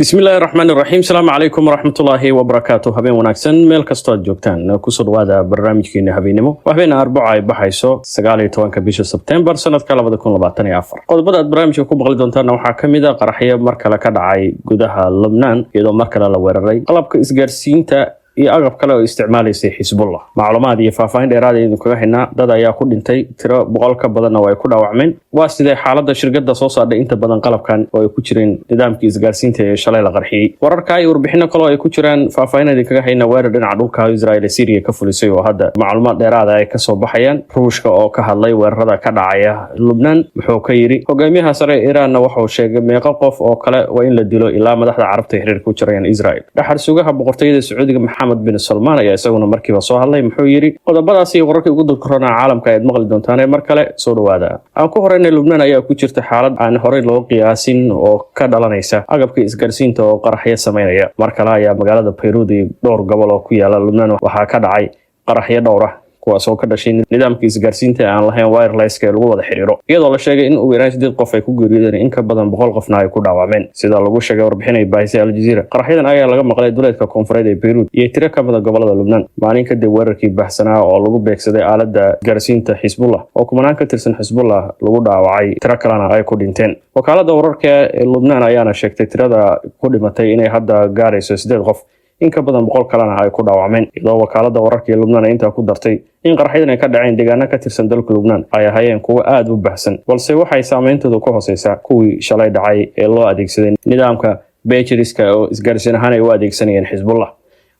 Bismillahi raxmaan raxiim. Asalaamu calaykum waraxmatullaahi wabarakaatu. Habeen wanaagsan meel kastoo aad joogtaan, kusoo dhawaada barnaamijkeena habeenimo. Waa habeen Arbaco ay baxayso 19-ka bisha Sebtembar sanadka 2024. Qodobada aad barnaamijka ku maqli doontaana waxaa ka mid a qaraxyo mar kale ka dhacay gudaha Lubnaan, iyadoo mar kale la weeraray qalabka isgaarsiinta iyo agab kale oo isticmaalaysay Xisbullah. Macluumaad iyo faahfaahin dheeraad ayaynu kaga haynaa. Dad ayaa ku dhintay, tiro 100 ka badanna waa ay ku dhaawacmeen. Waa sidee xaaladda shirkadda soo saardhay inta badan qalabkan oo ay ku jireen nidaamkii isgaarsiinta ee shalay la qarxiyey? Wararka iyo warbixino kaloo ay ku jiraan faahfaahin idin kaga hayna. Weerar dhinaca dhulka Israel ee Syria ka fulisay oo hadda macluumaad dheeraada ay kasoo baxayaan. Ruushka oo ka hadlay weerarada ka dhacaya Lubnaan, muxuu ka yidhi? Hogaamiyaha sare ee Iiraanna wuxuu sheegay meeqo qof oo kale waa in la dilo ilaa madaxda Carabta ay xiriir ku jirayaan Israel. Dhaxal sugaha boqortooyada Sacuudiga Maxamed bin Salmaan ayaa isaguna markiiba soo hadlay, muxuu yidhi? Qodobadaas iyo wararkii ugu dulkaroonaa caalamka ayaad maqli doontaan ee mar kale soo dhawaada. Aan ku horeynay, Lubnaan ayaa ku jirta xaalad aan horey loo qiyaasin oo ka dhalanaysa agabka isgaarsiinta oo qaraxyo sameynaya. Mar kale ayaa magaalada Bayruud iyo dhowr gobol oo ku yaala Lubnaan waxaa ka dhacay qaraxyo dhowr ah, kuwaas oo ka dhashay nidaamka isgaarsiinta aan lahayn wirelesska ee lagu wada xiriiro, iyadoo la sheegay in ugu yaraan sideed qof ay ku geeriyoodeen, in ka badan 100 qofna ay ku dhaawacmeen, sida lagu sheegay warbixin ay baahisay Aljazeera. Qaraxyadan ayaa laga maqlay duleedka koonfureed ee Beyruud iyo tiro ka mida gobolada Lubnaan, maalin kadib weerarkii baahsanaa oo lagu beegsaday aaladda isgaarsiinta Xisbullah, oo kumanaan ka tirsan Xisbullah lagu dhaawacay, tiro kalena ay ku dhinteen. Wakaalada wararka ee Lubnaan ayaana sheegtay tirada ku dhimatay inay hadda gaarayso sideed qof, in ka badan 100 kalena ay ku dhaawacmeen, iyadoo wakaalada wararka ee Lubnaan ay intaa ku dartay in qaraxyadan ay ka dhaceen deegaano ka tirsan dalka Lubnaan ay ahaayeen kuwo aada u baahsan, balse waxay saameyntooda ku hooseysaa kuwii shalay dhacay ee loo adeegsaday nidaamka pageriska oo isgaarsiin ahaan ay u adeegsanayeen Xisbullah.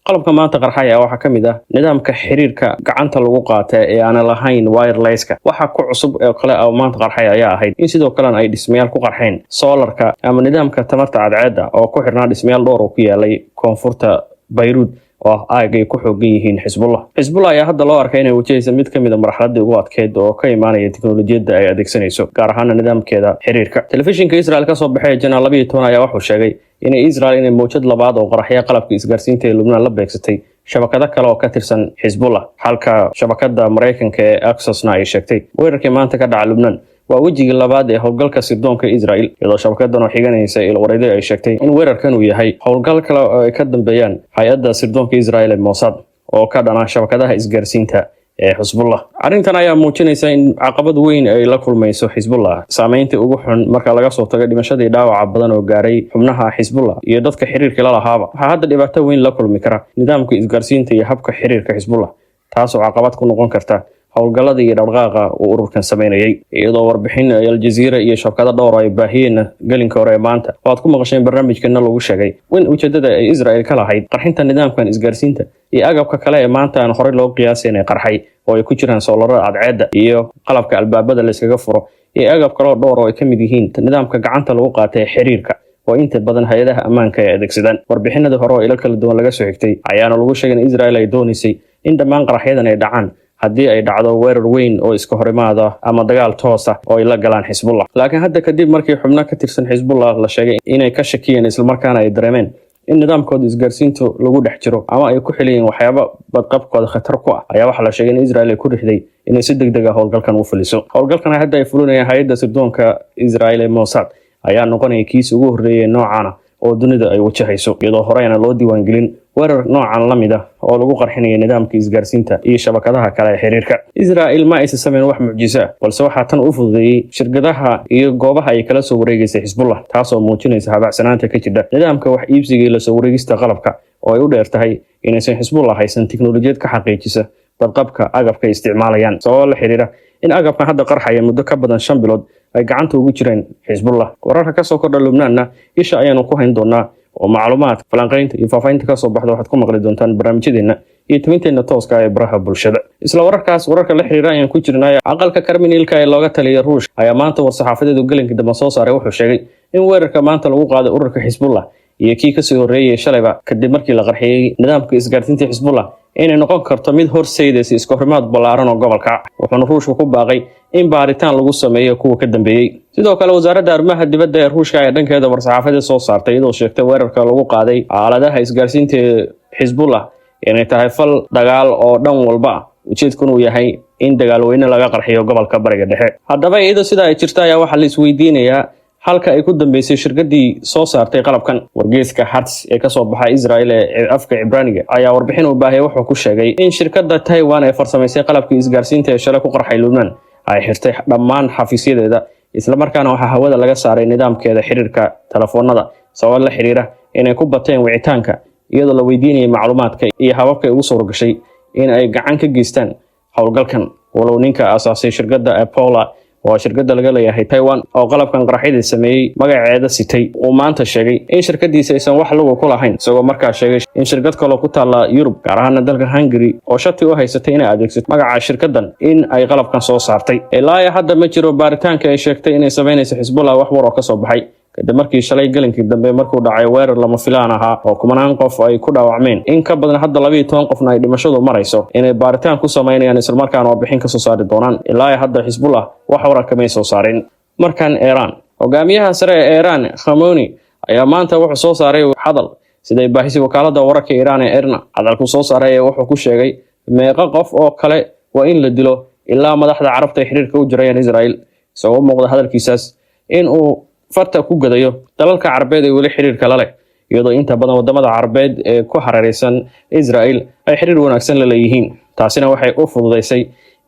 Qalabka maanta qarxay ayaa waxaa ka mid ah nidaamka xiriirka gacanta lagu qaata ee aanan lahayn wirelesska. Waxa ku cusub ee kale oo maanta qarxay ayaa ahayd in sidoo kalena ay dhismayaal ku qarxeen solarka ama nidaamka tamarta cadceedda oo ku xirnaa dhismayaal dhowr oo ku yaalay koonfurta Bayruud, oo ah aag ay ku xoogan yihiin Xisbullah. Xisbullah ayaa hadda loo arkay inay wajahaysa mid ka mid a marxaladii ugu adkeyd oo ka imaanaya teknolojiyadda ay adeegsanayso, gaar ahaana nidaamkeeda xiriirka. Telefishinka Israel kasoo baxay Channel 12 ayaa wuxuu sheegay inay Israel inay mawjad labaad oo qaraxya qalabka isgaarsiinta ee Lubnaan la beegsatay shabakado kale oo ka tirsan Xisbullah, halka shabakada Maraykanka ee Axiosna ay sheegtay weerarkii maanta ka dhaca Lubnaan waa wejigii labaad ee howlgalka sirdoonka Israel, iyadoo shabakadan oo xiganaysa ilwareedyo ay sheegtay in weerarkan uu yahay howlgal kale oo ay ka dambeeyaan hay-adda sirdoonka Israel ee Mossad oo ka dhana shabakadaha isgaarsiinta ee Xisbullah. Arrintan ayaa muujinaysa in caqabad weyn ay la kulmayso Xisbullah, saameynta ugu xun marka laga soo tago dhimashadii dhaawaca badan oo gaaray xubnaha Xisbullah iyo dadka xiriirka la lahaaba. Waxaa hadda dhibaato weyn la kulmi kara nidaamka isgaarsiinta iyo habka xiriirka Xisbullah, taasoo caqabad ku noqon karta howlgallada iyo dhaqdhaqaaqa uu ururkan sameynayay. Iyadoo warbixin Aljaziira iyo shabkado dhowr ay baahiyeen gelinka hore ee maanta oo aad ku maqasheen barnaamijkeena lagu sheegay in ujeedada ay Israel ka lahayd qarxinta nidaamkan isgaarsiinta iyo agabka kale ee maanta aan horey loo qiyaasayn ee qarxay, oo ay ku jiraan soolarada cadceedda iyo qalabka albaabada layskaga furo iyo agab kaloo dhowr oo ay ka mid yihiin nidaamka gacanta lagu qaatay xiriirka oo inta badan hay-adaha ammaanka ay adeegsadaan. Warbixinadii hore oo ilo kala duwan laga soo xigtay ayaana lagu sheegay in Israel ay doonaysay in dhammaan qaraxyadan ay dhacaan haddii ay dhacdo weerar weyn oo iska horimaada ama dagaal toos ah oo ay la galaan Xisbullah. Laakiin hadda kadib markii xubno ka tirsan Xisbullah la sheegay inay ka shakiyeen, islamarkaana ay dareemeen in nidaamkooda isgaarsiintu lagu dhex jiro ama ay ku xiliyeen waxyaabo badqabkooda khatar ku ah, ayaa waxaa la sheegay in Israel ay ku rixday inay si deg deg ah howlgalkan u fuliso. Howlgalkan hadda ay fulinayaan hay-adda sirdoonka Israel ee Mossad ayaa noqonaya kiisa ugu horreeyay noocana oo dunida ay wajahayso, iyadoo horeyna loo diiwaangelin weerar noocan la mid ah oo lagu qarxinaya nidaamka isgaarsiinta iyo shabakadaha kale ee xiriirka. Israel ma aysan samayn wax mucjiso ah, balse waxaa tan u fududeeyey shirkadaha iyo goobaha ay kala soo wareegeysay Xisbullah, taasoo muujinaysa habacsanaanta ka jidha nidaamka wax iibsiga iyo lasoo wareegista qalabka, oo ay u dheer tahay inaysan Xisbullah haysan tiknolojiyad ka xaqiijisa badqabka agabka ay isticmaalayaan, sababo la xiriira in agabkan hadda qarxaya muddo ka badan 5 bilood ay gacanta ugu jireen Xisbullah. Wararka kasoo kordha Lubnaanna isha ayaanu ku hayn doonaa, oo macluumaad, falanqaynta iyo faahfaahinta kasoo baxda waxaad ku maqli doontaan barnaamijyadeena iyo tabinteenna tooska ah ee baraha bulshada. Isla wararkaas, wararka la xiriira ayaan ku jirnay. Aqalka Kremlinka ee looga taliyay Ruush ayaa maanta war-saxaafadeedu gelinkii dambe soo saaray wuxuu sheegay in weerarka maanta lagu qaaday ururka Xisbullah iyo kii kasii horreeyay shalayba kadib markii la qarxiyey nidaamka isgaarsiinta Xisbullah inay noqon karto mid horseydaysa iska horimaad ballaaran oo gobolka, wuxuuna Ruushka ku baaqay in baaritaan lagu sameeyo kuwa ka dambeeyey. Sidoo kale, wasaaradda arrimaha dibadda ee Ruushka ayaa dhankeeda war-saxaafadii soo saartay, iyadoo sheegtay weerarka lagu qaaday aaladaha isgaarsiinta ee Xisbullah inay tahay fal dagaal oo dhan walba ah, ujeedkuna uu yahay in dagaal weyne laga qarxiyo gobolka Bariga Dhexe. Haddaba, iyadoo sidaa ay jirto ayaa waxaa la isweydiinayaa Halka ay ku dambeysay shirkadii soo saartay qalabkan? Wargeyska Haaretz ee kasoo baxa Israel ee afka Cibraaniga ayaa warbixin uu baahiyay wuxuu ku sheegay in shirkadda Taiwan ee farsamaysay qalabkii isgaarsiinta ee shalay ku qarxay Lubnaan ay xirtay dhammaan xafiisyadeeda, islamarkaana waxaa hawada laga saaray nidaamkeeda xiriirka telefoonada, sabab la xiriira inay ku bateen wicitaanka, iyadoo la weydiinayay macluumaadka iyo hababka ay ugu suuragashay in ay gacan ka geystaan howlgalkan. Walow ninka aasaasay shirkadda Apollo, waa shirkadda laga leeyahay Taiwan oo qalabkan qaraxyada sameeyey magaceeda sitay, uu maanta sheegay in shirkadiisa aysan wax luga ku lahayn, isagoo markaa sheegay in shirkad kaloo ku taalla Yurub, gaar ahaana dalka Hungary, oo shati u haysatay inay adeegsato magaca shirkaddan, in ay qalabkan soo saartay. Ilaa hadda ma jiro baaritaanka ay sheegtay inay samaynayso Xisbullah wax war oo kasoo baxay, kadib markii shalay gelinkii dambe markuu dhacay weerar lama filaan ahaa oo kumanaan qof ay ku dhaawacmeen, in ka badan hadda 12 qofna ay dhimashadu marayso, inay baaritaan ku samaynayaan, islamarkaana warbixin kasoo saari doonaan. Ilaa hadda Xisbullah wax warar kamay soo saarin. Markan Iiraan, hogaamiyaha sare ee Iiraan Khamenei ayaa maanta wuxuu soo saaray hadal, siday baahisay wakaalada wararka Iiraan ee IRNA. Hadalku soo saaray ee wuxuu ku sheegay meeqo qof oo kale waa in la dilo ilaa madaxda Carabta ay xiriirka u jirayaan Israel, isagoo u muuqda hadalkiisaas in uu farta ku gadayo dalalka Carabeed ee weli xiriirka la leh, iyadoo inta badan wadamada Carabeed ee ku hareereysan Israel ay xiriir wanaagsan la leeyihiin. Taasina waxay u fududeysay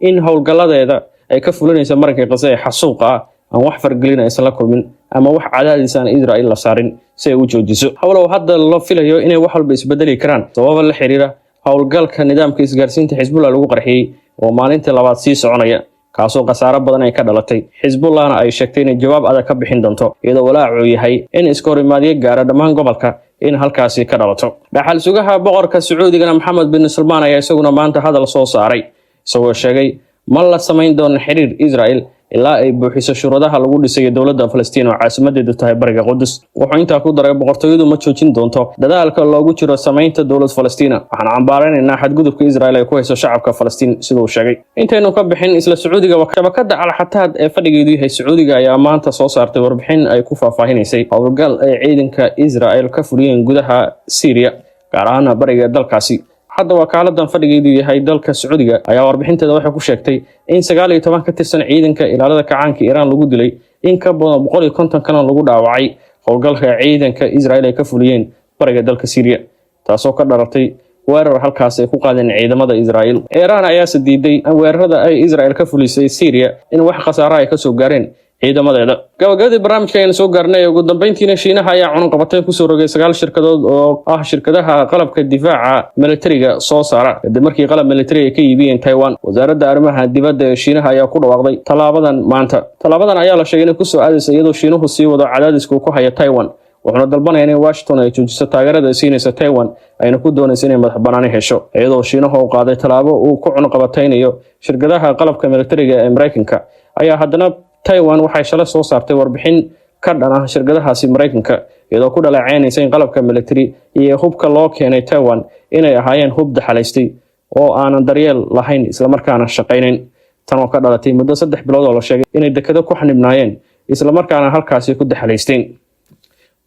in howlgalladeeda ay ka fulinaysa marinka Qase ee xasuuqa ah aan wax fargelin aysan la kulmin ama wax cadaadis aan Israel la saarin si ay u joojiso howlow. Hadda la filayo inay wax walba isbedeli karaan sababa la xiriira howlgalka nidaamka isgaarsiinta Xisbullah lagu qarxiyey oo maalintii labaad sii soconaya, kaasoo khasaaro badan ay ka dhalatay, Xisbullahna ay sheegtay inay jawaab adag ka bixin doonto, iyadoo walaacuu yahay in iska horimaadyo gaara dhammaan gobolka in halkaasi ka dhalato. Dhaxal sugaha boqorka Sacuudigana Maxamed bin Salmaan ayaa isaguna maanta hadal soo saaray, isagoo sheegay ma la samayn doono xiriir Israel ilaa ay buuxiso shuruudaha lagu dhisayo dowladda Falastiin oo caasimadeedu tahay bariga Qudus. Wuxuu intaa ku daray: "Boqortooyadu ma joojin doonto dadaalka loogu jiro samaynta dowlad Falastiina. Waxaan cambaaraynaynaa xadgudubka Israel ay ku hayso shacabka Falastiin," siduu sheegay. Intaynu ka bixin isla Sacuudiga, shabakada Alxataad ee fadhigeedu yahay Sacuudiga ayaa maanta soo saartay warbixin ay ku faahfaahinaysay howlgal ay ciidanka Israel ka fuliyeen gudaha Syria, gaar ahaana bariga dalkaasi. Hadda wakaaladan fadhigeedu yahay dalka Sacuudiga ayaa warbixinteeda waxay ku sheegtay in 19 ka tirsan ciidanka ilaalada kacaanka Iiraan lagu dilay, in ka badan 150 kalena lagu dhaawacay howlgalka ciidanka Israel ay ka fuliyeen bariga dalka Syria, taasoo ka dhalatay weerar halkaas ay ku qaadeen ciidamada Israel. Iiraan ayaase diiday weerarada ay Israel ka fulisay Syria in wax khasaara ay kasoo gaareen ciidamadeeda. Gabagabadii barnaamijka ayaan soo gaarnay. Ugu dambeyntiina, Shiinaha ayaa cunaqabateyn kusoo rogay sagaal shirkadood oo ah shirkadaha qalabka difaaca militariga soo saara, kadib markii qalab militari ay ka iibiyeen Taiwan. Wasaaradda arrimaha dibadda ee Shiinaha ayaa ku dhawaaqday tallaabadan maanta. Tallaabadan ayaa la sheegay inay kusoo aadaysa iyadoo Shiinuhu sii wado cadaadiska uu ku haya Taiwan, wuxuuna dalbanaya in Washington ay joojiso taageerada ay siinaysa Taiwan, ayna ku doonaysa inay madax banaani hesho. Iyadoo Shiinaha uu qaaday tallaabo uu ku cunaqabataynayo shirkadaha qalabka militariga ee Maraykanka, ayaa haddana Taiwan waxay shalay soo saartay warbixin ka dhan ah shirkadahaasi Maraykanka, iyadoo ku dhaleeceynaysa in qalabka military iyo hubka loo keenay Taiwan inay ahaayeen hub daxalaystay oo aanan daryeel lahayn, islamarkaana shaqaynayn. Tan oo ka dhalatay muddo 3 bilood oo la sheegay inay dekado ku xanibnaayeen, islamarkaana halkaasi ku daxalaysteen.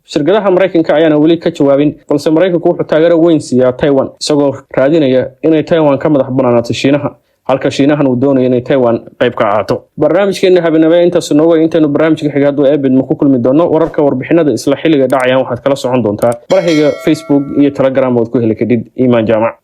Shirkadaha Maraykanka ayaana weli ka jawaabin, balse Maraykanku wuxuu taageero weyn siiyaa Taiwan, isagoo raadinaya inay Taiwan ka madax banaanaato Shiinaha, halka Shiinahan uu doonayo inay Taiwan qayb ka ahaato. Barnaamijkeena habeenimo intaas nooga. Intaynu barnaamijka xiga hadduu Eebidmo ku kulmi doono, wararka warbixinada isla xilliga dhacayaan waxaad kala socon doontaa barahayga Facebook iyo Telegram ood ku heli kadhid Iimaan Jaamac.